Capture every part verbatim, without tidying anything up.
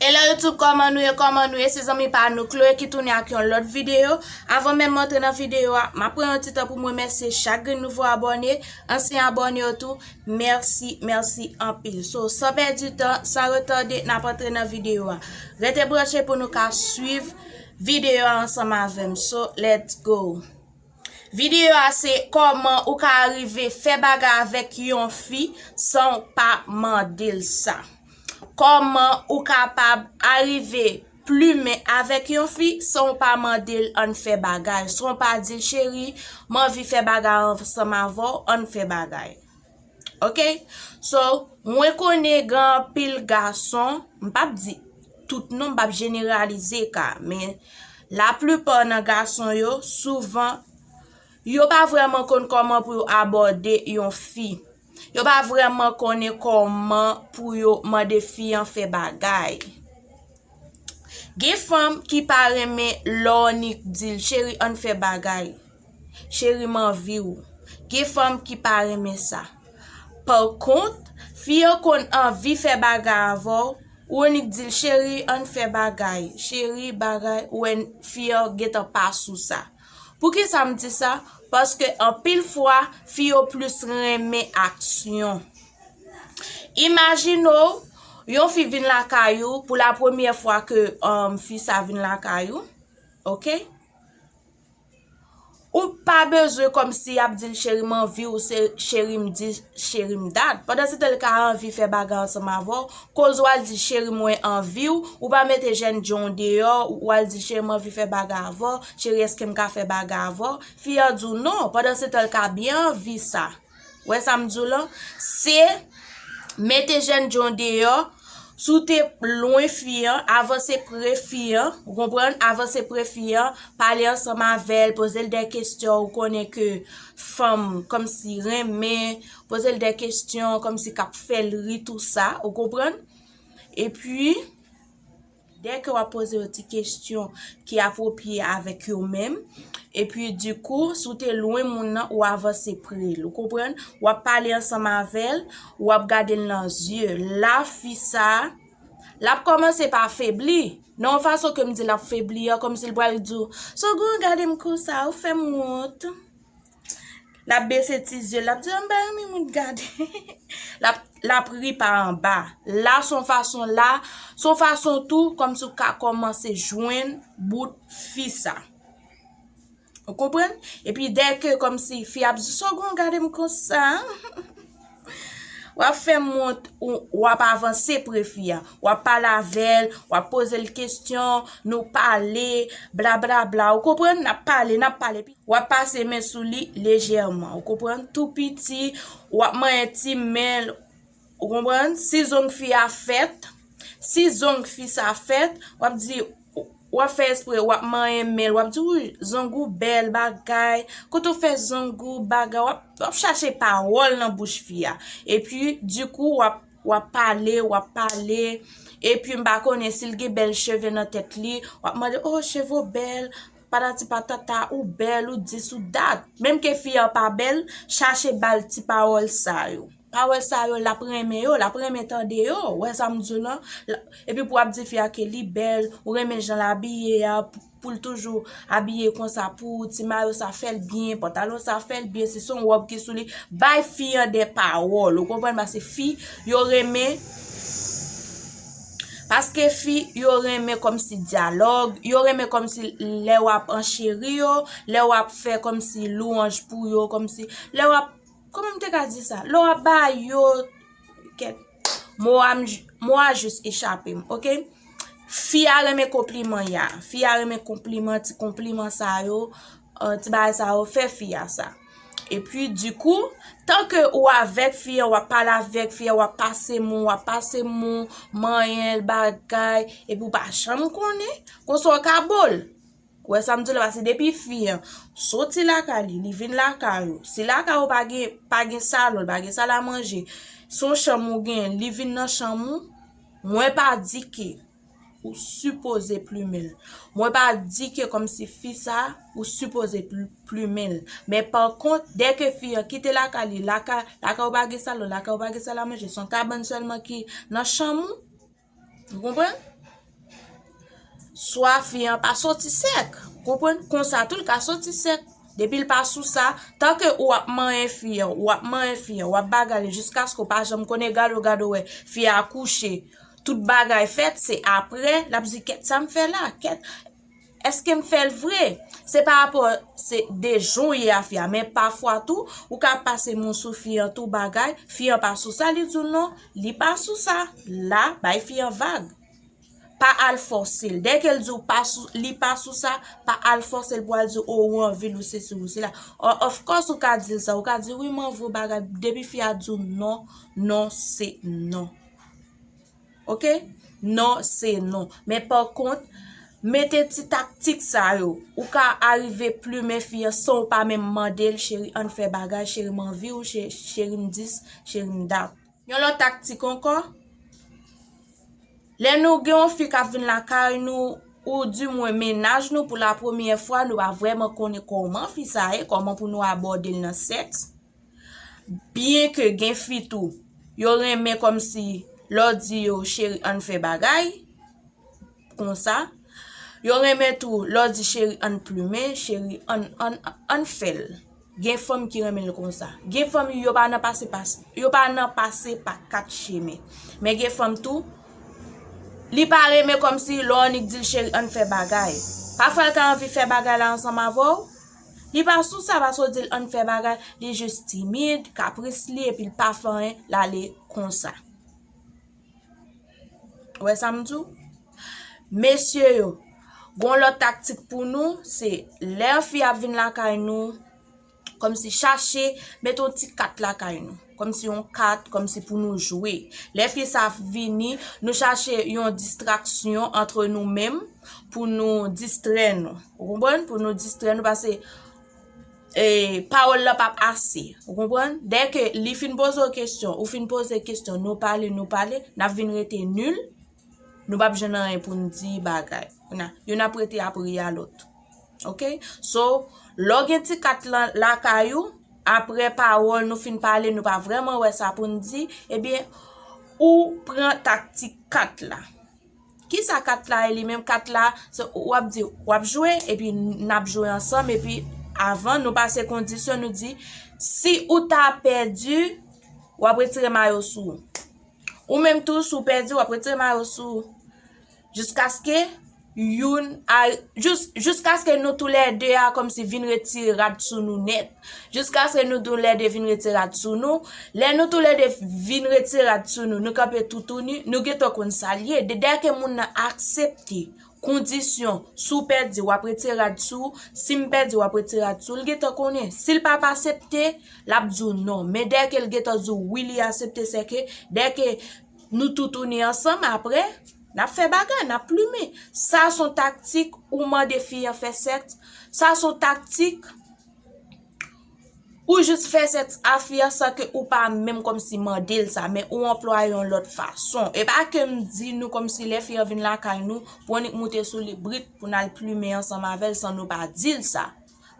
Hello YouTube, kòman nou ye, kòman nou ye? Se zanmi pa nou Chloé ki tounen ak yon lòt videyo. Avan menm m antre nan videyo a, m ap pran yon ti tan pou m remèsye chak grenn nouvo abòne, ansyen abòne yo tou. Mèsi, mèsi anpil. So, san pèdi tan, san retade, n ap antre nan videyo a. Rete branche pou nou ka swiv videyo a ansanm avè m. So, let's go. Videyo a se kòman ou ka rive fè bagay avèk yon fi san w pa mande l sa. Kòman ou kapab arive plimen avèk yon fi san w pa mande l ann fè bagay, san w pa di l, cheri, m anvi fè bagay ansanm avè w, ann fè bagay. Ok? So, mwen konnen gen anpil gason, m p ap di tout non, m p ap jeneralize ka, men laplipa nan gason yo, souvan, yo pa vrèman konn kòman pou yo abòde yon fi. Yo pa vrèman konnen kòman pou yo mande fi an fè bagay. Gen fanm ki pa renmen lè w annik di l, cheri, ann fè bagay. Cheri, m anvi w. Gen fanm ki pa renmen sa. Pa kont, fi an konn anvi fè bagay avè w, ou annik di l, cheri, ann fè bagay. Cheri, bagay, ou wè fi an gentan pa sou sa. Poukisa m di sa? Paske anpil fwa, fi yo plis renmen aksyon. Imajine w, yon fi vin lakay ou pou la premyè fwa ke um, fi sa vin lakay ou, ok? Ou pa bezwen kòmsi y ap di l, cheri, m anvi w, se cheri m di, cheri m dat. Pandan se tan l ka anvi fè bagay ansanm avè w, koz w al di, cheri, mwen anvi w, ou pa mete jènjan w deyò, ou al di, cheri, m anvi fè bagay avè w, cheri, èske m ka fè bagay avè w? Fi an di w non, pandan se tan l ka byen anvi sa. Wè sa m di w lan? Se mete jènjan w deyò. Si w te lwen fi an, avanse pre fi an, ou konprann? Avanse pre fi an, pale ansanm avè l, poze l de kesyon, ou konnen ke fanm kòmsi renmen, poze l de kesyon kòmsi k ap fè l ri, tou sa, ou konprann? Epi, dèke w ap poze yo ti kesyon ki apwopriye avèk yo menm, epi dikou, si w te lwen moun nan, ou avanse pre l, ou konprann? W ap pale ansanm avè l, w ap gade l nan zye. La, fi sa, l ap kòmanse pa febli. Nan yon fason ke m di l ap febli an, kòmsi l pral di w, Sogon, gade m konsa, ou fè m wont. L ap bese ti zye l, l ap di, m pa renmen moun gade. L ap, l ap ri pa anba. La, s on fason la, s on fason tou, kòmsi w ka kòmanse jwenn bout fi sa. Ou konprann? Epi dèke kòmsi fi ap di, Sogon, gade m konsa. W ap fè m wont, ou, w ap avanse pre fi a. W ap pale avè l, w ap poze l kesyon, nou pale, blablabla. Ou konprann? N ap pale, n ap pale. Epi w ap pase men sou li lejèman. Ou konprann? Tou piti, w ap manyen ti men l. Ou konprann? Si zong fi a fèt, si zong fi sa fèt, w ap di, w ap fè espre, w ap manyen men l, w ap di, wi, zong ou bèl, bagay, kote w fè zong ou, bagay, w ap, w ap chache pawòl nan bouch fi a. Epi, dikou, w ap, w ap pale, w ap pale, epi m pa konnen si l gen bèl cheve nan tèt li, w ap mande, o, cheve w bèl, patati patata, ou bèl, ou dis, ou dat. Menm ke fi an pa bèl, chache ba l ti pawòl sa yo. Pawòl sa yo, l ap renmen yo, l ap renmen tande yo. Ou wè sa m di w lan? L-, epi pou w ap di fi a ke li bèl, ou renmen jan l abiye a, pou, pou l toujou abiye konsa pou ou, ti mayo sa fè l byen, pantalon sa fè l byen, si se yon wòb ki sou li, bay fi an de pawòl, ou konprann? Paske fi, yo renmen, paske fi, yo renmen kòmsi dyalòg, yo renmen kòmsi lè w ap ancheri yo, lè w ap fè kòmsi lwanj pou yo, kòmsi lè w ap, kòman m te ka di sa? Lè w ap ba yo, kèt, mo a m j-, mo a jis echape m, ok? Fi a renmen konpliman ya. Fi a renmen konpliman, ti konpliman sa yo, eh, ti bagay sa yo, fè fi a sa. Epi, dikou, tanke ou avèk fi an, w ap pale avèk fi an, w ap pase mo, w ap pase mo, manyen l, bagay, epi w pa janm konnen, konsa w ka bo l. Ou wè sa m di w la, paske depi fi an soti lakay li, li vin lakay ou. Si lakay ou pa gen, pa gen salon, li pa gen salamanje, se yon chanm ou gen, li vin nan chanm ou, mwen pa di ke ou sipoze plimen l. Mwen pa di ke kòmsi fi sa, ou sipoze pl-, plimen l. Men pa kont, dèke fi an kite lakay li, lakay, lakay ou pa gen salon, lakay ou pa gen salamanje, se yon kabann sèlman ki nan chanm ou. Ou konprann? Swa fi an pa soti sèk. Konprann? Konsa tou, l ka soti sèk. Depi l pa sou sa, tanke ou ap manyen fi an, ou ap manyen fi an, ou ap bagay li jiskaske w pa janm konnen, gade w, gade w wè fi a akouche, tout bagay fèt, se apre l ap di, "Kèt, sa m fè la? Kèt, èske m fè l vre?" Se pa rapò, se de jan w ye a fi a, men pafwa tou, ou ka pase men w sou fi an tou bagay, fi an pa sou sa, li di w non, li pa sou sa. La, bay fi an vag. Pa al fòse l. Dèke l di w pa sou, li pa sou sa, pa al fòse l pou al di w, "O, ou anvi l, ou sesi, ou sela." O, of course, ou ka di l sa. Ou ka di, "Wi, m anvi w bagay." Depi fi a di w non, non se non. Oke? Non se non. Men pa kont, mete ti taktik sa yo. Ou ka arive plimen fi an san w pa menm mande l, "Cheri, ann fè bagay, cheri, m anvi w, che-, cheri, m dis, cheri, m dat." Yon lòt taktik ankò, lè nou gen yon fi k ap vin lakay nou, oudimwen mennaj nou pou la premyè fwa, nou pa vrèman konnen kòman fi sa ye, kòman pou nou abòde l nan sèks. Byenke gen fi tou, yo renmen kòmsi lè w di yo, "Cheri, ann fè bagay." Konsa. Yo renmen tou, lè w di, "Cheri, ann plimen, cheri, ann, ann, ann fè l." Gen fanm ki renmen l konsa. Gen fanm, yo pa nan pase, pas-, yo pa nan pase pa kat chemen. Men gen fanm tou, li pa renmen kòmsi lè w annik di l, "Cheri, ann fè bagay." Pafwa, l ka anvi fè bagay la ansanm avè w. Li pa sou sa, paske w di l, "Ann fè bagay." Li jis timid, kapris li, epi l pa fè anyen, l ale konsa. Ou wè sa m di w? Mesye yo, gon lòt taktik pou nou, se lè yon fi ap vin lakay nou, kòmsi chache mete yon ti kat lakay nou, kòmsi yon kat, kòmsi pou nou jwe. Lè fi sa vini, nou chache yon distraksyon antre nou menm pou nou distrè nou. Ou konprann? Pou nou distrè nou, paske e, pawòl la p ap ase. Ou konprann? Dèke li fin poze w kesyon, ou fin poze kesyon, nou pale, nou pale, n ap vin rete nil, nou p ap jwenn anyen pou n di bagay. Kounye a, youn ap rete ap ri a lòt. Oke? So, lè w gen ti kat lan lakay ou, apre pawòl nou fin pale, nou pa vrèman wè sa pou n di, ebyen, ou pran taktik kat la. Kisa kat la ye li menm? Kat la, se w ap di, w ap jwe, epi n ap jwe ansanm, epi avan nou pase kondisyon, nou di, si ou ta pèdi, w ap retire mayo sou ou. Ou menm tou, si w pèdi, w ap retire mayo sou ou. Jiskaske youn a, jis, jiskaske nou toulède a kòmsi vin retire rad sou nou nèt. Jiskaske nou toulède vin retire rad sou nou. Lè nou toulède vin retire rad sou nou, nou kanpe toutouni, nou gentan konn sa l ye. De, dèke moun nan aksepte kondisyon, si w pèdi, w ap retire rad sou ou, si m pèdi, w ap retire rad sou ou, l gentan konnen. Si l p ap aksepte, l ap di w non. Men dèke l gentan di w wi, li aksepte, sèke dèke nou toutouni ansanm, apre, n ap fè bagay, n ap plimen. Sa s on taktik ou mande fi an fè sèks. Sa s on taktik ou jis fè sèks a fi an san ke ou pa menm kòmsi mande l sa, men ou anplwaye yon lòt fason. E pa ke m di nou kòmsi lè fi an vin lakay nou, pou annik moute sou li brit pou n al plimen ansanm avè l san nou pa di l sa.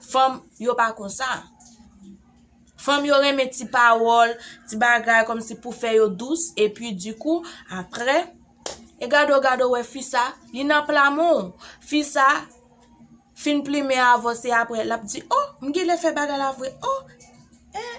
Fanm, yo pa konsa. Fanm yo renmen ti pawòl, ti bagay kòmsi pou fè yo dous, epi dikou, apre, e gade w, gade w wè fi sa, li nan pla men w. Fi sa fin plimen avè w, se apre l ap di, "O, m genlè fè bagay la vre, o, eh,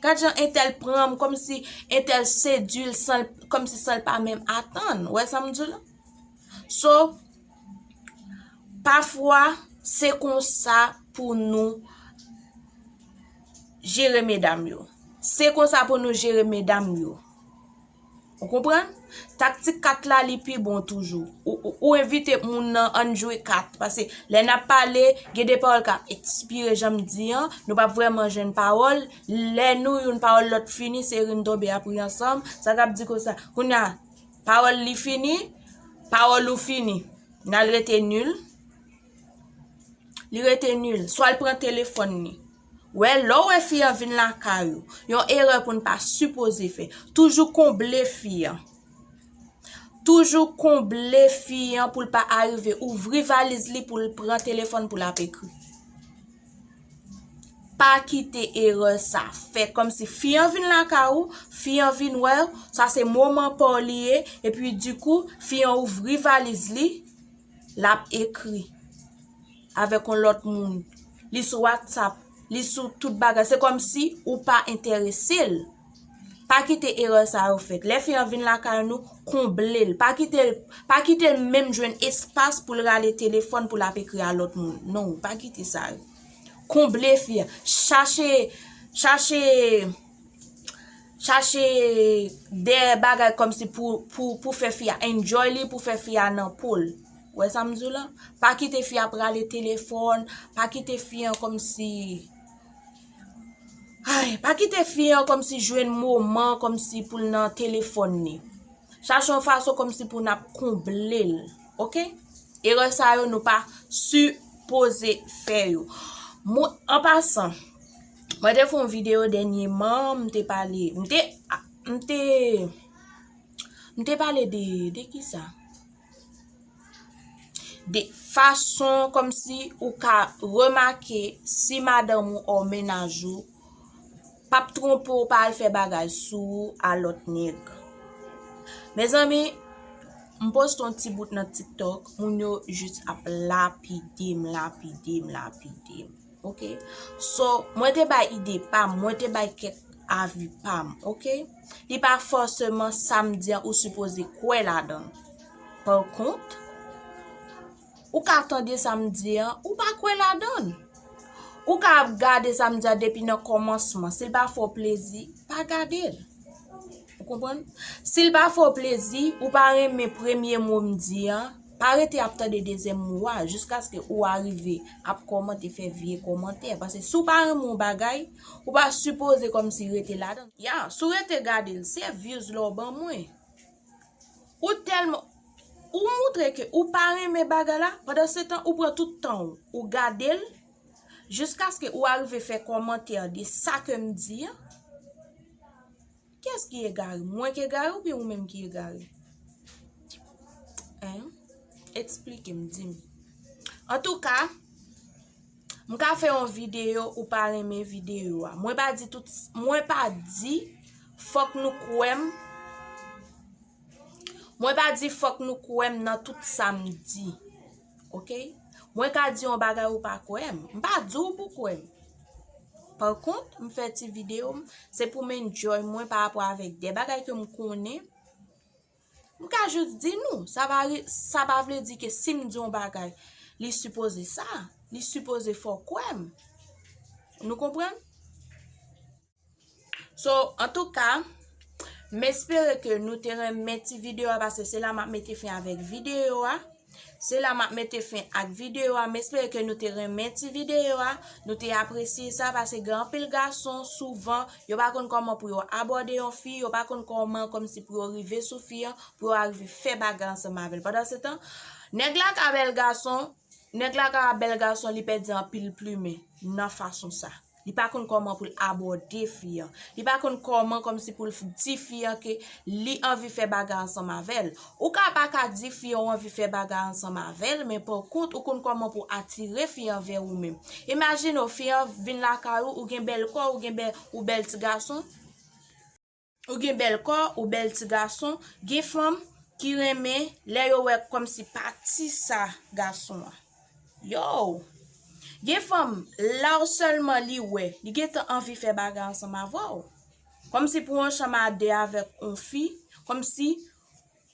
gad jan entèl pran m," kòmsi entèl sedui l san l, kòmsi san l pa menm atann. Ou wè sa m di w la? So, pafwa, se konsa pou nou jere medam yo. Se konsa pou nou jere medam yo. Ou konprann? Taktik kat la, li pi bon toujou. Ou, ou, ou envite moun nan ann jwe kat. Paske lè n ap pale, gen de pawòl k ap ekspire, jan m di an, nou p ap vrèman jwenn pawòl. Lè nou youn pawòl lòt fini, se ri n tonbe ap ri ansanm. Sa k ap di konsa. Kounye a, pawòl li fini, pawòl ou fini. N al rete nil. Li rete nil. Swa l pran telefòn li. Wè, lè w wè fi an vin lakay ou, yon erè pou n pa sipoze fè. Toujou konble fi an. Toujou konble fi an pou l pa arive ouvri valiz li pou l pran telefòn pou l ap ekri. Pa kite erè sa fèt. Kòmsi fi an vin lakay ou, fi an vin wè w, sa se moman pa w li ye, epi dikou, fi an ouvri valiz li, l ap ekri avèk yon lòt moun, li sou WhatsApp, li sou tout bagay, se kòmsi ou pa enterese l. Pa kite erè sa yo fèt. Lè fi an vin lakay nou, konble l. Pa kite l, pa kite l menm jwenn espas pou l rale telefòn pou l ap ekri a lòt moun. Non, pa kite sa yo. Konble fi a. Chache, chache, chache de bagay kòmsi pou, pou, pou fè fi a enjoy li, pou fè fi a nan po l. Ou wè sa m di w la? Pa kite fi a ap rale telefòn, pa kite fi an kòmsi, ay, pa kite fi an kòmsi jwenn moman kòmsi pou l nan telefòn li. Chache yon fason kòmsi pou n ap konble l, oke? Erè sa yo nou pa sipoze fè yo. Mwen, an pasan, mwen te fè yon videyo dènyèman, m te pale, m te, m te, m te pale de, de kisa? De fason kòmsi ou ka remake si madanm ou ou mennaj ou p ap twonpe w, pa al fè bagay sou ou a lòt nèg. Mezanmi, m poste yon ti bout nan TikTok, moun yo jis ap lapide m, lapide m, lapide m. Oke? So, mwen te bay ide pa m, mwen te bay kèk avi pa m, oke? Li pa fòseman sa m di an ou sipoze kwè ladan l. Pa kont, ou ka tande sa m di an, ou pa kwè ladan l. Ou ka ap gade sa m di an depi nan kòmansman. Si l pa fè w plezi, pa gade l. Ou konprann? Si l pa fè w plezi, ou pa renmen premye mo m di an, pa rete ap tande dezyèm mo a jiskaske ou arive ap kòmante, fè vye kòmantè. Paske si w pa renmen yon bagay, ou pa sipoze kòmsi rete ladan l. Ya, si w rete gade l, se views la w ban mwen. Ou tèlman, ou moutre ke ou pa renmen bagay la, pandan se tan ou pran tout tan w, ou gade l, jiskaske ou arive fè kòmantè de sa ke m di an. Kiyès ki egare? Mwen ki egare oubyen ou menm ki egare? Hein? Eksplike m, di m. Antouka, m ka fè yon videyo, ou pa renmen videyo a. Mwen pa di tout, mwen pa di fòk nou kwè m. Mwen pa di fòk nou kwè m nan tout sa m di. Oke? Mwen ka di yon bagay ou pa kwè m. M pa di w pou kwè m. Pa kont, m fè ti videyo m, se pou m enjoy mwen pa rapò avèk de bagay ke m konnen. M ka jis di nou, sa pa, sa pa vle di ke si m di yon bagay, li sipoze sa, li sipoze fè w kwè m. Nou konprann? So, antouka, m espere ke nou te renmen ti videyo a, paske se la m ap mete fen avèk videyo a. Se la m ap mete fen ak videyo a. M espere ke nou te renmen ti videyo a. Nou te apresye sa, paske gen anpil gason, souvan, yo pa konn kòman pou yo abòde yon fi, yo pa konn kòman kòmsi pou yo rive sou fi an, pou yo arive fè bagay ansanm avè l. Pandan se tan, nèg la ka bèl gason, nèg la ka bèl gason, li pèdi anpil plimen nan fason sa. Li pa konn kòman pou l abòde fi an. Li pa konn kòman kòmsi pou l f-, di fi an ke li anvi fè bagay ansanm avè l. Ou ka pa ka di fi an w anvi fè bagay ansanm avè l, men pa kont ou konn kòman pou atire fi an vè ou menm. Imajine w, fi an vin lakay ou, ou gen bèl kò, ou gen bèl, ou bèl ti gason. Ou gen bèl kò, ou bèl ti gason, gen fanm ki renmen lè yo wè kòmsi pati sa gason an. Yo! Gen fanm, la w sèlman li wè, li gentan anvi fè bagay ansanm avè w. Kòmsi pou yon chanm a de avèk yon fi, kòmsi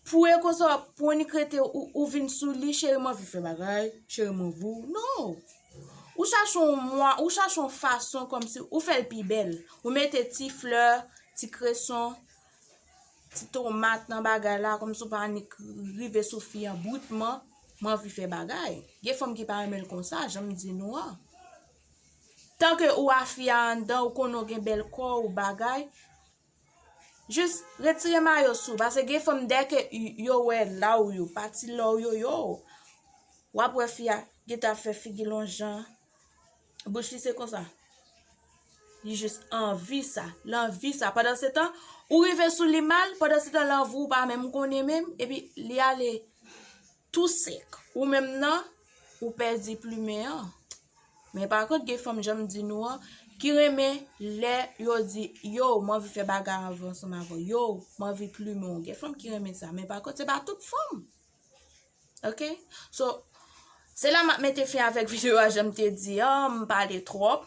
pou e konsa, pou annik rete ou, ou vin sou li, cheri, m anvi fè bagay, cheri, m anvi w. Non! Ou chache yon mwa, ou chache yon fason kòmsi ou fè l pi bèl. Ou mete ti flè, ti kreson, ti tomat nan bagay la, kòmsi w pa annik rive sou fi an britman, m anvi fè bagay. Gen fanm ki pa renmen l konsa, jan m di nou an. Tanke ou a fi a anndan, ou konnen w gen bèl kò, ou bagay, jis retire mayo sou, paske gen fanm dèke y-, yo wè law yo, pati law yo, yo, w ap wè fi a gentan ap fè figi l yon jan, bouch li se konsa. Li jis anvi sa, l anvi sa. Pandan se tan, ou rive sou li mal, pandan se tan, l anvi w pa menm konnen menm, epi li ale tou sèk. Ou menm nan, ou pèdi plimen an. Men pa kont, gen fanm, jan m di nou an, ki renmen lè yo di, yo, m anvi fè bagay anvi ansanm avè w. Yo, m anvi plimen w. Gen fanm ki renmen sa. Men pa kont, se pa tout fanm. Oke? So, Se la m ap mete fen avèk videyo a, jan m te di an, m pale twòp.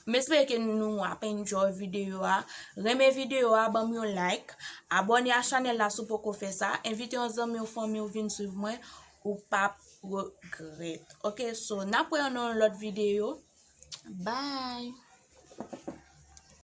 M espere ke nou ap enjoy videyo a. Renmen videyo a, ban m yon like. Abòne a chanèl la si w poko fè sa. Envite yon zanmi w, fanmi w vin swiv mwen. Ou p ap regrèt. Ok, so n ap wè nan yon lòt videyo. Bye!